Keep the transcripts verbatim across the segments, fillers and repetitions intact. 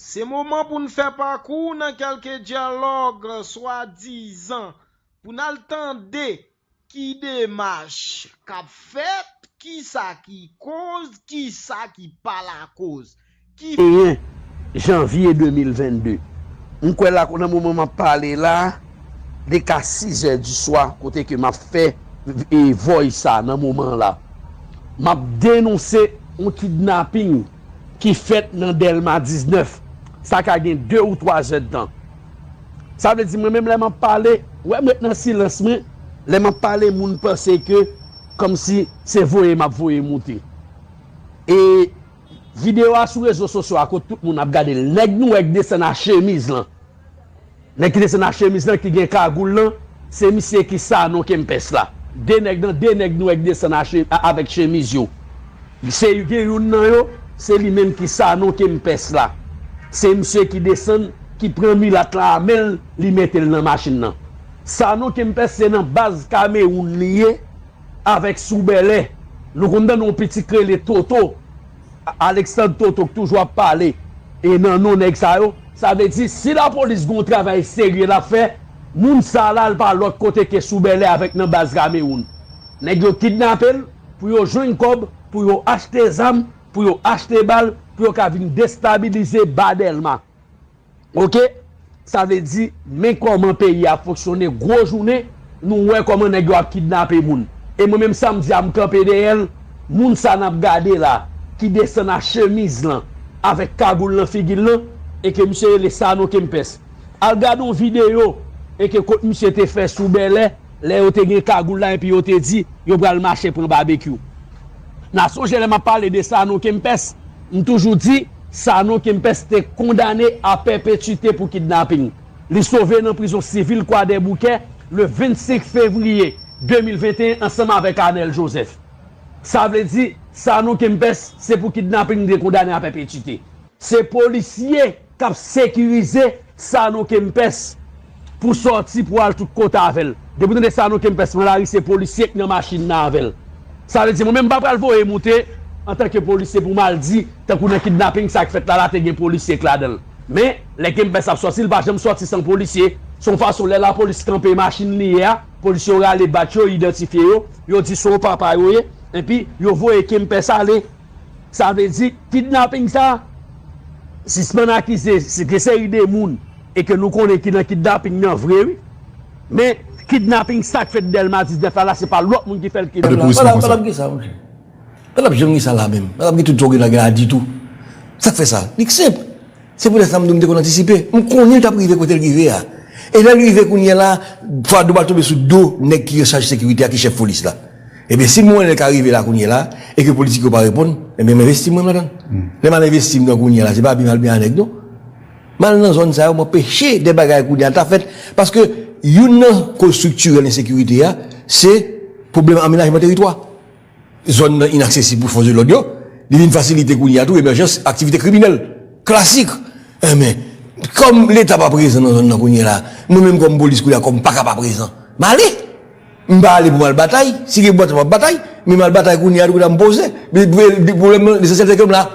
Se moman pou n fè pakou nan kèlke dyalòg swadizan pou n al tande ki demach k ap fèt, kisa ki koz, kisa ki pa lakoz. Ki venteyen janvye de mil vennde. M kwè la nan moman m ap pale la, li ka sizè di swa kote ke m ap fè e voice sa nan moman la. M ap denonse yon kidnaping ki fèt nan Dèlma diznèf. Sa ka gen de ou twa zèdtan. Sa vle di mwen menm lè m ap pale, ou wè m ret nan silans mwen, lè m ap pale moun panse ke kòmsi se voye m ap voye moute. E videyo a sou rezo sosyo a kot tout moun ap gade l. Nèg nwè k desann a chemiz lan. Nèg ki desann a chemiz lan, ki gen kagoul lan, se misye ki Sanon Kempès la. De nèg nan, de nèg nwè k desann a che-, a-, avèk chemiz yo. Se gen youn nan yo, se li menm ki Sanon Kempès la. Se misye ki desann, ki pran milat la a men l, li mete l nan machin nan. Sanon Kempès se nan baz Kamewoun li ye, avèk Sou Bèlè. Nou konn tande yon pitit k rele Toto, Alexandre Toto k toujou ap pale e nan non nèg sa yo. Sa vle di, si lapolis gen yon travay serye l ap fè, moun sa la l pa lòt kote ke Sou Bèlè avèk nan baz Kamewoun. Nèg yo kidnape l pou yo jwenn kòb, pou yo achte zam, pou yo achte bal, pou yo ka vin destabilize ba Dèlma. Oke? Sa vle di, men kòman peyi a fonksyone, gwo jounen, nou wè kòman nèg yo ap kidnape moun. E mwen menm sa m di a, m kanpe dèyè l, moun sa n ap gade la, ki desann a chemiz lan, avèk kagoul nan figi l lan, e ke misye rele Sanon Kempès. Al gade yon videyo, e ke kot misye te fè Sou Bèlè, lè yo te gen kagoul la epi yo te di yo pral mache pran babekyou. N a sonje lè m ap pale de Sanon Kempès, m toujou di Sanon Kempès te kondane a pèpetite pou kidnaping. Li sove nan prizon sivil Kwadèboukè le vennsenk fevriye de mil venteyen ansanm avèk Anèl Jozèf. Sa vle di, Sanon Kempès se pou kidnaping li te kondane a pèpetite. Se polisye k ap sekirize Sanon Kempès pou sòti pou al tout kote avè l. Depi w tande Sanon Kempès pran lari, se polisye k nan machin nan avè l. Sa vle di, mwen menm m pa pral voye moute antanke polisye pou m al di, tankou nan kidnaping sa k fèt la, la te gen polisye k ladan l. Men, lè Kempès ap sòti, li pa janm sòti san polisye. Se yon fason, lè lapolis kanpe machin li ye a, polisye yo rale badj yo, idantifye yo, yo di se yon papa yo ye, epi yo voye Kempès ale. Sa vle di, kidnaping sa, sispann akize se gen seri de moun e ke nou konnen ki nan kidnaping nan vre, wi. Men, kidnaping sa k fèt Dèlma diznèf la, la, se pa lòt moun ki fè l, kidnaping. Pa t ap gen sa, monchè. Pa t ap janm gen sa la menm. Pa t ap gen tout sa w gen la, gen la ditou. Sa k fè sa? Li senp. Se poutèt sa m di w m te konn antisipe. M konnen l t ap rive kote l rive a. E lè l rive kounye a la, fado pral tonbe sou do nèg ki an chaj sekirite a, ki chèf polis la. Ebyen, si m wè l ka rive la kounye a la, e ke politik yo pa reponn, ebyen, m envesti mwen ladan l. Lè m al envesti m nan kounye a la, se pa pi m al byen a nèg, non. M al nan zòn sa yo, m anpeche de bagay kounye a ta fèt, paske youn nan koz striktirèl ensekirite a, se pwoblèm amenajman teritwa. Zòn nan inaksesib pou fòs de lòd yo, li vin fasilite kounye a tou emèjans aktivite kriminèl klasik. Enben, kòm Leta pa prezan nan zòn nan kounye a la, mwen menm kòm polis kounye a, kòm m pa ka pa prezan, m ale. M pa ale pou m al batay. Si gen batay, m ap batay. Men m al batay kounye a tou, kote m poze. Men, men, pwoblèm nan, lesansyèl se ke m la.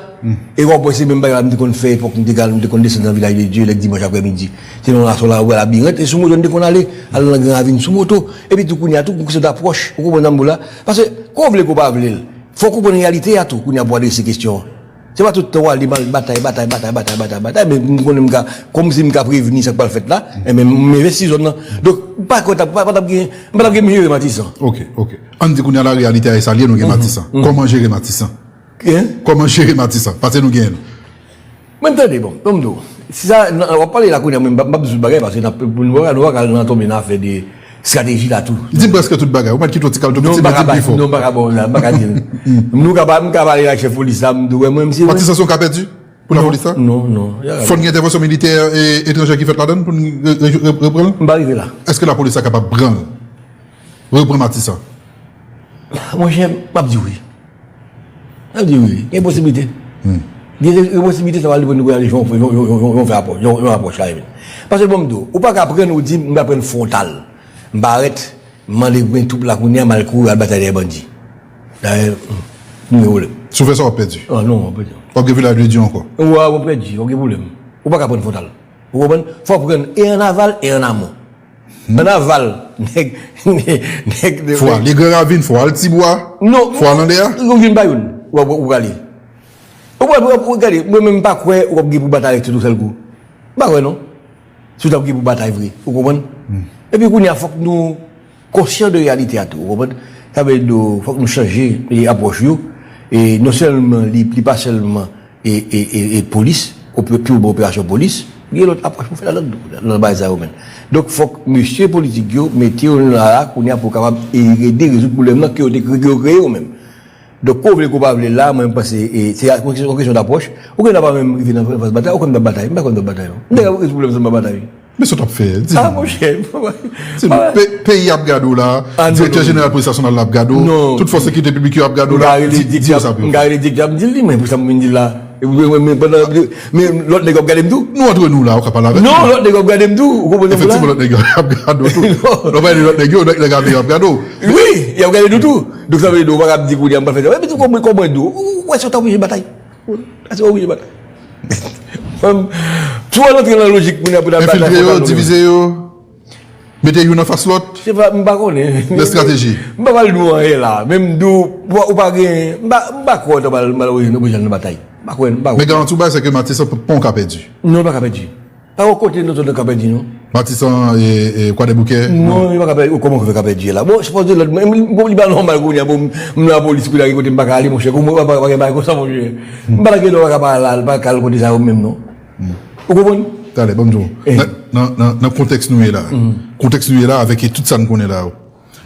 E w ap wè se menm bagay la m te konn fè epòk m te kal, m te konn desann nan Vilaj de Dye lèk dimanch aprèmidi. Se nan Lasò la, ou wè labirent, e sou moto n te konn ale, al nan Gran Ravin sou moto. Epi tou kounye a tou, se ta pwòch, ou konprann sa m di w la? Paske, ke w vle ke w pa vle l, fò w konprann reyalite a tou, kounye a pou adrese kesyon an. Se pa tout tan w ale m al batay, batay, batay, batay, batay, batay, batay, men m konnen m ka, kòm si m ka prevni sa k pral fèt la, enben m envesti zòn nan. Donk, m pa kwè t ap, pa, pa t ap gen, m pa t ap gen m jere Matisan. Ok, ok. Ann di kounye a la reyalite a e sa l ye, nou gen Matisan. Kòman jere Matisan? Kòman jere Matisan? Paske nou genyen l. Mwen tande, bon, ban m di w. Si sa, w ap pale la kounye a, mwen m p ap di tout bagay, paske n ap, nou pa ka, nou pa ka al nan tonbe nan afè de estrateji la tou. Di m prèske tout bagay. Ou mèt kite yon ti kal tou piti, men di m pi fò. Non, m pa ka ba w la, m pa ka di l. Nou ka pa, m ka pale ak chèf polis la, m di w, wè, mwen, m se mwen. Matisan se yon ka pèdi pou lapolis la? Non, non. Fò n gen entèvansyon militè e etranjè ki fèt ladan l pou n re-, re-, re-, reprann l? M pa rive la. Èske lapolis la kapab pran l? Reprann Matisan. Monchè, m ap di w wi. M ap di w wi. Gen posiblite. Gen, gen posiblite sa va depann de kounye a, jan w fè apwòch la, epi. Paske bon, m di w, ou pa ka pran l, ou di, m ka pran l fwontal. M parèt, m mande pou men twoup la kounye a, m al kouri al batay dèyè bandi. Dayè, nou gen pwoblèm. Si w fè sa, w ap pèdi. Ah non, w ap pèdi. W ap gen Vilaj de Dye ankò. Wi, w ap pèdi, w ap gen pwoblèm. Ou pa ka prann fwontal. Ou konprann? Fò w prann e an aval e an amon. An aval, nèg, nèg, nèg. Fò w ale Gran Ravin, fò w al Tibwa. Non. Fò w al anndan a. Ou vin pa youn. Ou, ou, ou prale. Ou, ou, ou, ou gade, mwen menm m pa kwè ou ap gen pou batay tout yon sèl kou. M pa kwè non. Si w t ap gen pou batay vre. Ou konprann? Epi kounye a, fòk nou konsyan de reyalite a tou, ou konprann? Sa vle di, fòk nou chanje, e, apwòch yo. E non sèlman, li, li pa sèlman, e, e, e, e polis, ope-, purman operasyon polis, gen lòt apwòch pou fè ladan tou, nan bagay sa yo menm. Donk, fòk mesye politik yo mete yo la, la, kounye a pou kapab e, ede rezoud pwoblèm nan ke yo te kre-, ke yo kreye yo menm. Donk, ke w vle, ke w pa vle la, mwen, m panse, e, se yon kesyon, yon kesyon dapwòch. Ou gen dwa pa menm rive nan faz batay, ou kwè m t ap batay, m pa kwè m t ap batay, non. M te ka rezoud pwoblèm sa m pa batay. Men sa w t ap fè, di nou. Ah, monchè. Di nou, pe-, peyi ap gade w la, direktè jeneral polis nasyonal la ap gade w, tout fòs sekirite piblik yo ap gade w la, di, di yo sa pou yo fè. M ka rele direktè a, m di l li, men pou sa m vin di l la. E, men, men, men pandan, men lòt nèg yo ap gade m tou. Nou antre nou la, ou ka pale avèk nou. Non, lòt nèg yo ap gade m tou, ou konprann sa m di la? Efektivman, lòt nèg yo ap gade w tou. Lò pa di lòt nèg yo, lòt nèg yo ap gade w. Wi, y ap gade nou tou. Donk sa vle di, ou pa ka ap di kounye a m pa fè sa. Epi tou, kòman, kòman di w? Ou wè se w t ap oblije batay. Ase w oblije batay. Si w al antre nan lojik moun nan pou ta batay. Enfiltre yo, divize yo, mete youn anfas lòt. Se pa, m pa konnen. Lè estrateji. M pa pral di w anyen la. Men m di w, ou pa, ou pa gen, m pa, m pa kwè w ta pral, pral oblije nan batay. M pa kwè, m pa kwè. Men garanti w bay, se ke Matisan pa, pa yon ka pèdi. Non, l pa ka pèdi. Pa yon kote nou sot nan ka pèdi, non. Matisan, e, e, Kwadèboukè? Non, li pa ka pèdi. Kòman w fè ka pèdi la? Bon, se pòs de lòd, mwen, mwen, li pa nòmal kounye a, bon, m, m nan lapolis, kounye a, gen kote m pa ka ale, monchè, kòman, pa, pa, pa gen bagay konsa, monchè. M pa ta gen dwa pa ka pa al, pa ka al kote sa yo menm, non. Ou konprann? Talè, ban m di w. Nan, nan, nan, nan kontèks nou ye la. Kontèks nou ye la, avèk tout sa n konnen la yo.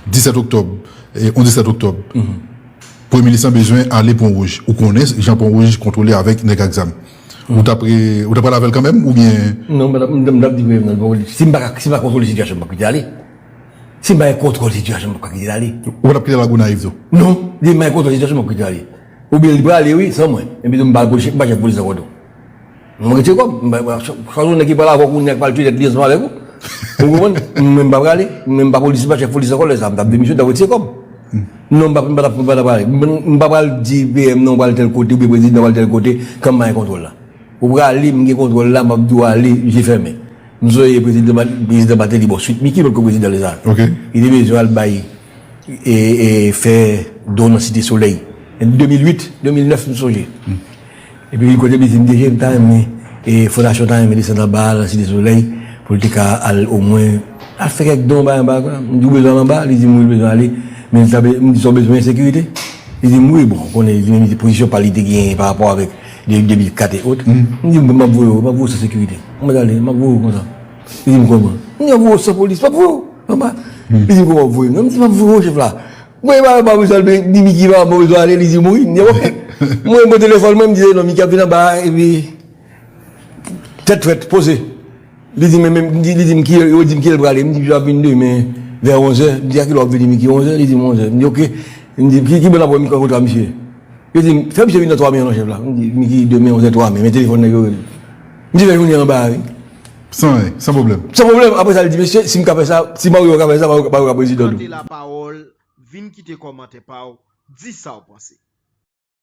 Disèt oktòb, e, on disèt oktòb. Premye minis lan bezwen ale Pon Wouj. Ou konnen jan Pon Wouj kontwole avèk nèg ak zam. Ou t ap re-, ou t ap pral avè l kanmenm, oubyen? Non, m t ap, m t ap, m t ap di premye minis lan, si m pa ka, si m pa kontwole sitiyasyon, m p ap kite ale. Si m pa gen kontwòl sitiyasyon, m p ap ka kite ale. Ou pa t ap kite Lagonayiv tou? Non, si m pa gen kontwòl sitiyasyon, m p ap kite ale. Oubyen li prale, wi, san mwen. Epi tou, m pa al polis, m pa chèf polis ankò tou. Mwen retire kò m. Mwen, mwen, chwazi yon nèg ki pral avè w, kounye a k pral touye tèt li ansanm avèk ou. Ou konprann? Mwen, m pa prale. Mwen, m pa polis, m pa chèf polis ankò, lè sa a, m t ap demisyone, m t ap retire kò m. Non, m pa, m pa t ap, m pa t ap prale. Mwen, m pa pral di P M nan, ou pral tèl kote, oubyen prezidan pral tèl kote, kan m pa gen kontwòl la. Ou prale, m gen kontwòl la, m ap di w ale, je fèmen. M sonje prezidan Ma-, prezidan Martelly, bon, swit Micky, lòt ko prezidan lè sa a. Ok. Li te bezwen al bay e, e, fè don nan Site Solèy. De mil uit, de mil nèf, m sonje. Epi li kote li di m, "D G, m ta renmen, e, fondasyon ta renmen desann anba a, nan Site Solèy, pou l te ka al omwen, al fè kèk don, bagay, bagay, bagay." M di, "Ou bezwen al anba?" Li di m, "Wi, l bezwen ale." Men li ta be-, m di, "Sa w bezwen, ensekirite?" Li di m, "Wi, bon, ou konnen, li menm, pozisyon pa l, li te genyen pa rapò avèk de, de mil kat e ot." M di, "M ap voye w, m ap voye w san sekirite. Mwen ale, m ap voye w konsa." Li di m, "Kòman?" M di, "M ap voye w san polis, m ap voye w anba." Li di m, "Kòman w ap voye m?" M di, "M ap voye w, chèf la." Mwen, pa, pa, pa, bezwen al, di Miki, pa, pa bezwen ale, li di m, "Wi." M di, "Ok." Mwen, mwen telefòn mwen, m di, "Non, Miki ap vin anba a, epi tèt frèt, poze." Li di, "Men, men," li di, li di m, "Ki, yo di m kilè l prale." M di, "Li ap vin demen vè onzè." M di, "A kilè w ap vini, Miki, onzè?" Li di m, "Onzè." M di, "Ok." M di, "Ki, ki bò n ap wè, m ka rankontre a misye?" Yo di m, "Fè misye vin nan twa men an non, chèf la." M di, "Miki, demen onzè twa men, men telefòn nèg yo rele." M di, "Fè jounen anba a, wi." San, san pwoblèm. San pwoblèm. Apre sa, li di, "Mesye, si m ka fè sa, si Mario ka fè sa, Mario, Mario ka prezidan tou." Kante lapawòl, vin kite kòmantè pa w, di sa w panse.